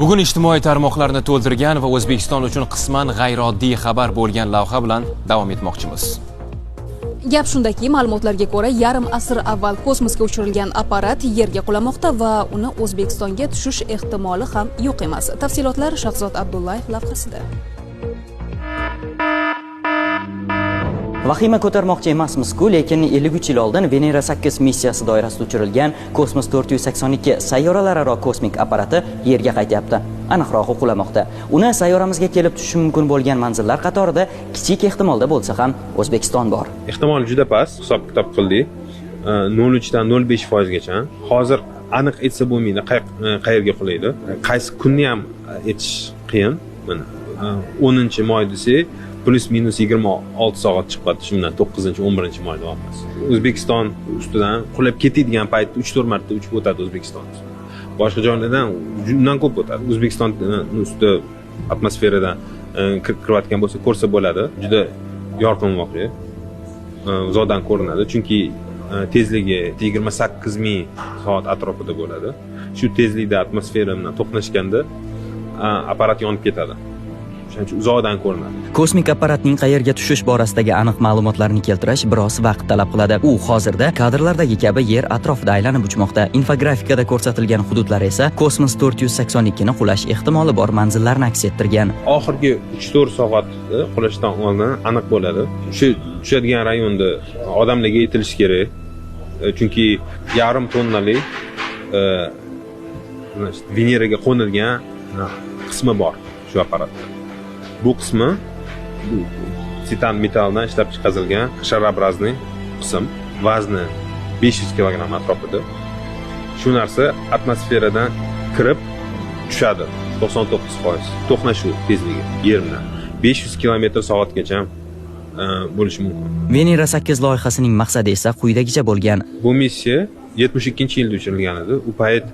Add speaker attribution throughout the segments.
Speaker 1: Bugun ijtimoiy tarmoqlarni to'ldirgan va O'zbekiston uchun qisman g'ayrioddiy xabar bo'lgan lavha bilan davom etmoqchimiz.
Speaker 2: Gap shundaki, ma'lumotlarga ko'ra, yarim asr avval kosmosga uchirilgan apparat yerga qulamoqda va uni O'zbekistonga tushish ehtimoli ham yo'q emas. Tafsilotlar Shahzod Abdullayev lavhasida.
Speaker 3: Vahima ko'tarmoqchi emasmiz-ku, lekin 53 yil oldin Venera 8 missiyasi doirasida uchirilgan Kosmos 482 sayyoralararo kosmik apparati yerga qaytyapti. Aniqrog'i qulamoqda. Uni sayyoramizga kelib tushishi mumkin bo'lgan manzillar qatorida kichik ehtimolda bo'lsa ham O'zbekiston bor.
Speaker 4: Ehtimol juda past, hisob-kitob qildik. 0.3 dan 0.5% gacha. Hozir aniq aytsa bo'lmaydi, qayerga qulaydi. Qaysi kunni ham aytish qiyin. Mana 10-moy desak, plus minus 26 soat chiqyapti, shundan 9-11 moy deyapmiz. O'zbekiston ustidan qulab ketadigan paytda 3-4 marta uchib o'tadi O'zbekiston. Boshqa joylardan undan ko'p o'tadi. O'zbekiston usti atmosferadan kirayotgan bo'lsa ko'rsa bo'ladi. Juda yorqin voqea. Uzoqdan ko'rinadi, chunki tezligi 28 ming soat atrofida bo'ladi. Shu tezlikda atmosfera bilan to'qnashganda apparat yonib ketadi. Shuning uchun uzoqdan ko'rinadi.
Speaker 3: Kosmik apparatning qayerga tushish borasidagi aniq ma'lumotlarni keltirish biroz vaqt talab qiladi. U hozirda kadrlardagi kabi yer atrofida aylanib uchmoqda. Infografikada ko'rsatilgan hududlar esa Kosmos 482 ni qulash ehtimoli bor manzillarni aks ettirgan.
Speaker 4: Oxirgi 3-4 soat qulashdan oldin aniq bo'ladi. Shu tushadigan rayonda odamlarga aytilishi kerak. Chunki yarim tonnalik Veneraga qo'nadigan qismi bor shu apparatda. Bu qismi titan metalldan ishlab chiqarilgan шарообразный qism, vazni 500 kilogramm atrofida. Shu narsa atmosferadan kirib tushadi 99% to'qnashuv tezligi yer bilan 500 kilometr soatgacha bo'lishi mumkin.
Speaker 3: Venera 8 loyihasining maqsadi esa quyidagicha bo'lgan.
Speaker 4: Bu missiya 72-yilda uchirilgan edi. U payt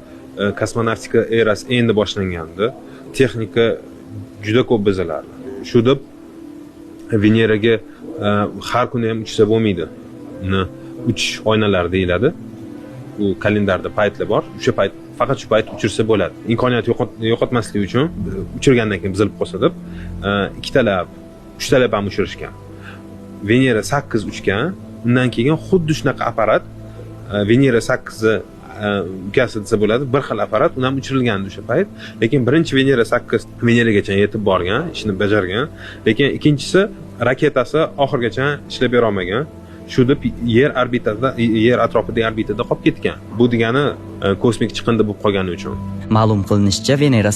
Speaker 4: kosmonavtika erasi endi boshlangandi. Texnika juda ko'p buzilardi. Shu deb Veneraga har kuni ham uchsa bo'lmaydi. Uni uchish oynalari deyiladi. U kalendarda paytlar bor. O'sha payt, faqat shu payt uchirsa bo'ladi. Imkoniyat yo'qotmaslik uchun uchirgandan keyin buzilib qolsa deb ikkitalab, uchtalab ham uchirishgan. Venera 8 uchgan, undan keyin xuddi shunaqa apparat Venera 8 ukasi desa bo'ladi, bir xil apparat, uni ham uchirilgandi o'sha payt. Lekin birinchi Venera 8 Veneragacha yetib borgan, ishini bajargan, lekin ikkinchisi raketasi oxirigacha ishlab bera olmagan. Shu deb yer orbitasida, yer atrofidagi orbitada qolib ketgan. Bu degani kosmik chiqindi bo'lib qolgani uchun.
Speaker 3: Ma'lum qilinishicha, Venera